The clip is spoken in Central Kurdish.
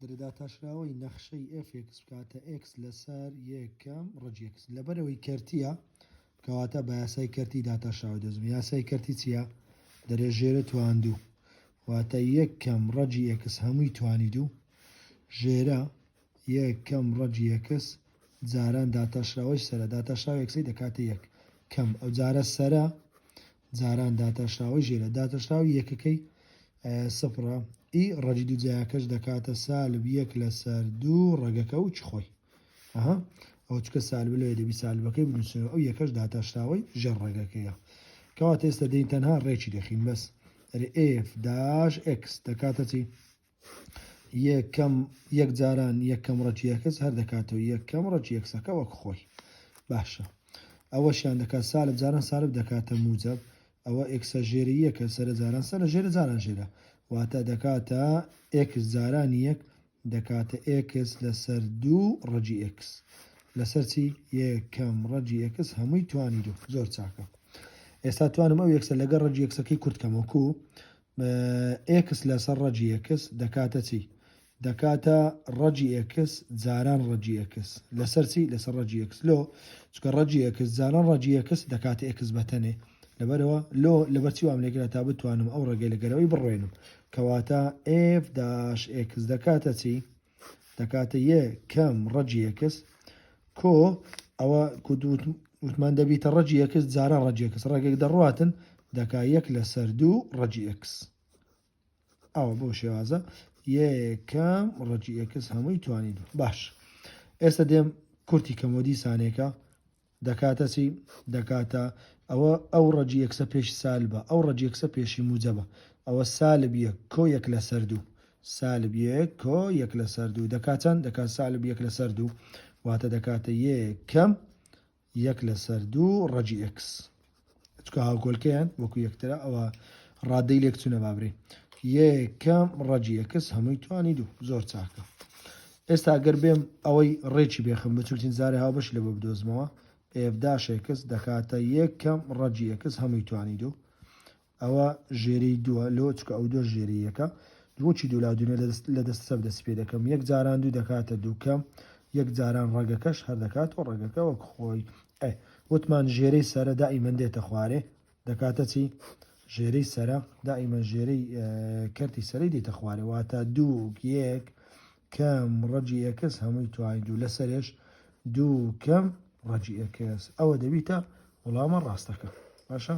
دەرێ داتاشراوەی نەخشەی ئێف ئێکس بکاتە ئێکس لەسەر یەک کەم ڕەجی ئێکس. لەبەرئەوەی کەرتییە کەواتە بە یاسای کەرتی داتاشراوەی دۆزم. یاسای کەرتی چییە؟ دەرێ ژێرە توان دوو واتە یەک کەم ڕەجی ئێکس هەمووی توانی دوو ژێرە یەک کەم ڕەجی ئێکس جاران داتاشراوەی سەرە داتاشراوەی ئێکسەی دەکاتە یەک کەم ئەوجارە سەرە جاران داتاشراوەی ژێرە داتاشراوی یەکەکەی سفرە ئی ڕەجی دوو جایەکەش دەکاتە سالب یەک لەسەر دوو ڕەگەکە و چ خۆی ئەها ئەو چکە سالب لەوێ دەبی سالبەکەی بنووسنەوە ئەو یەکەش داتاشراوەی ژێر ڕەگەکەیە کەواتە ئێستا دێین تەنها ڕێکی دەخین بەس ئەرێ f dash x دەکاتە چی یەکەم یەک جاران یەکەم ڕەجی x هەر دەکاتەوە یەکەم ڕەجی x ەکە وەک خۆی باشە ئەوەشیان دەکات سالب جاران سالب دەکاتە موجب ئەوە x ە ژێری یەکە سەرە جاران سەرە ژێرە جاران ژێرە واتە دەکاتە ئێکس جاران یەک دەکاتە ئێکس لەسەر دوو ڕەجی ئێکس لەسەر چی یەکەم ڕەجی ئێکس هەمووی توانی دوو زۆر چاکە ئێستا توانم ئەو ئێکسە لەگەڵ ڕەجی ئێکسەکەی کورت کەمەوە کو ئێکس لەسەر ڕەجی ئێکس دەکاتە چی؟ دەکاتە ڕەجی ئێکس جاران ڕەجی ئێکس لەسەر چی؟ لەسەر ڕەجی ئێکس لۆ؟ چونکە ڕەجی ئێکس جاران ڕەجی ئێکس دەکاتە ئێکس بەتەنێ لەبەرەوە لۆ لەبەر چی وام لێکرا تا بتوانم ئەو ڕێگەی لەگەرەوەی بڕوێنم کەواتە f dash x دەکاتە چی؟ دەکاتە یە کەم ڕەجی ئێکس کۆ ئەوە وتمان دەبیتە ڕەجی ئێکس جاران ڕەجی ئێکس ڕێگەێک دەڕواتن دەکا یەک لەسەر دوو ڕەجی ئێکس ئەوە بۆ شێوازە یەکەم ڕەجی ئێکس هەمووی توانی دوو باش ئێستا دێم کورتی کەمەوە دیسانێکە دەکاتە چی؟ دەکاتە ئەوە ئەو ڕەجی ئێکسە پێشی سالبە ئەو ڕەجی ئێکسە پێشی موجەبە ئەوە سالب یەک کۆ یەک لەسەر دوو سالب یەک کۆ یەک لەسەر دوو دەکات چەند؟ دەکات سالب یەک لەسەر دوو واتە دەکاتە یەکەم یەک لەسەر دوو ڕەجی ئێکس چکە هاوکۆلکەیان وەکو یەکترە ئەوە ڕادەی لێک چونە بابرێ یەکەم ڕەجی ئێکس هەمووی توانی دوو زۆر چاکە ئێستا گەر بێم ئەوەی ڕێکی بێخم بچووکترین زارای هاوبەشی لە بۆ بدۆزمەوە f dash x دەکاتە یەکەم ڕەجی ئێکس هەمووی توانی دوو ئەوە ژێرەی دووە لۆ چکە ئەو دووە ژێرەی یەکە دووەکی دوو لا دوونە لە دەست چەپ دەستی پێ دەکەم یەک جاران دوو دەکاتە دوو کەم یەک جاران ڕەگەکەش هەر دەکات و ڕەگەکە وەک خۆی ئێ وتمان ژێرەی سەرە دائیمەن دێتە خوارێ دەکاتە چی ژێرەی سەرە دائیمەن ژێرەی کەرتی سەرەی دێتە خوارێ واتە دوو یەک کەم ڕەجی ئێکس هەمووی توانی دوو لەسەرێش دوو کەم ڕەجی ئێکس ئەوە دەبیتە وەڵامە ڕاستەکە باشە.